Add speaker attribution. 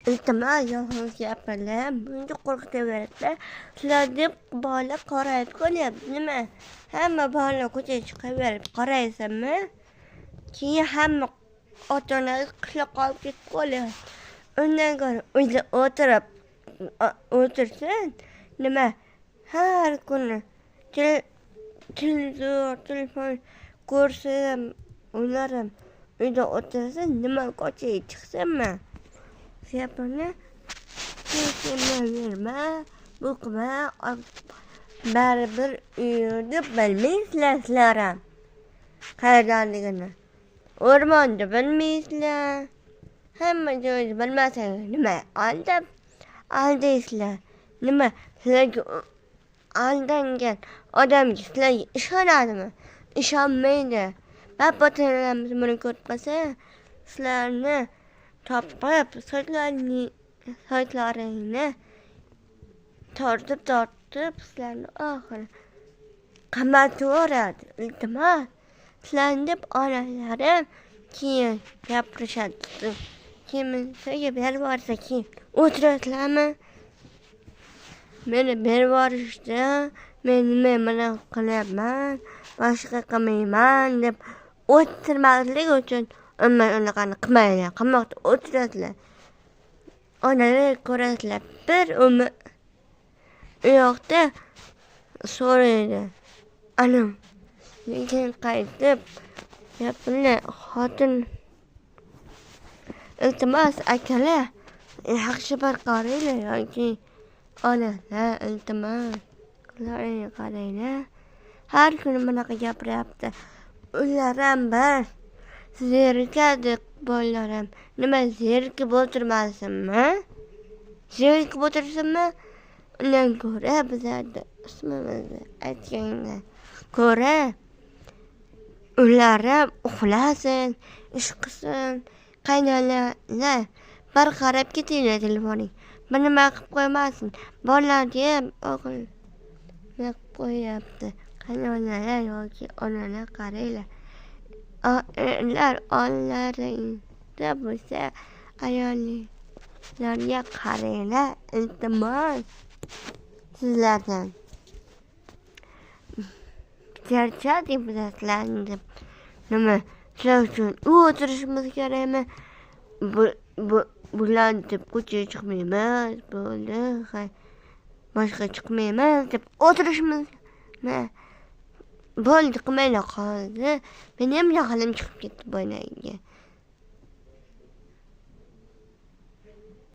Speaker 1: Iltimos, yolg'on gapirlar, buncha qo'rqitaveradilar. Sizlar deb bola qorayib qolyapti. Nima? Hamma bola ko'chaga chiqaverib qaraysanmi? Keyin hamma ota-ona qishloqqa olib ketib qolyapti. Undan ko'ra uyda o'tirib o'tirsin. Nima? Har kuni televizor, telefon ko'rsin, ular ham uyda o'tirsin, nima ko'chaga chiqsinmi? Gapini berma, bu qilma, baribir uyni bilmaysizlar sizlar ham qayerdaligini. O'rmonni bilmaysizlar. Hamma joyni bilmasangiz nima aldab aldaysizlar. Nima sizlarga aldangan odamga sizlarga ishonadimi? Ishonmaydi. Bab-otalarimiz buni ko'rib qolsa, sizlarni topib, sochlaringni tortib sizlarni oxiri qamatib yuboradi. Iltimos, sizlarni deb onalarim keyin gapirishadi. Keyin sizga berib yuborsa keyin o'tirasizlarmi? Meni berib yuborishdi, men nima bunaqa qilyapman, boshqa qilmayman deb o'tirmaslik uchun umuman unaqani qilmanglar. Qamoqda o'tirasizlar. Onalar ko'rasizlar, bir umr u yoqda so'raydi. Ana lekin qaytib gapirlar, xotin iltimos akalar, yaxshi bir qaranglar yoki onalar iltimos qizlaringga qaranglar. Har kuni bunaqa gapiryapti. Ular ham bir zerikadi bolalar ham. Nima zerikib o'tirmasinmi? Zerikib o'tirsinmi? Undan ko'ra bizlarni ismimizni aytganga ko'ra ular ham uxlasin, ish qilsin. Qaynonalar bir qarab ketinglar telefoning. Bir nima qilib qo'ymasin. Bolalarga ham o'g'il nima qilib qo'yyapti. Qaynonalar yoki onalar qaranglar. Erlar onlaringda bo'lsa ayollarga qaranglar, iltimos sizlardan. Charchadik biz sizlarni deb. Nima sizlar uchun o'tirishimiz kerakmi? Bularni deb ko'chaga chiqmaymiz, bo'ldi, boshqa chiqmaymiz deb o'tirishimizmi? Bo'ldi, qilmanglar qoldi. Meni ham jahlim chiqib ketdi boyagi.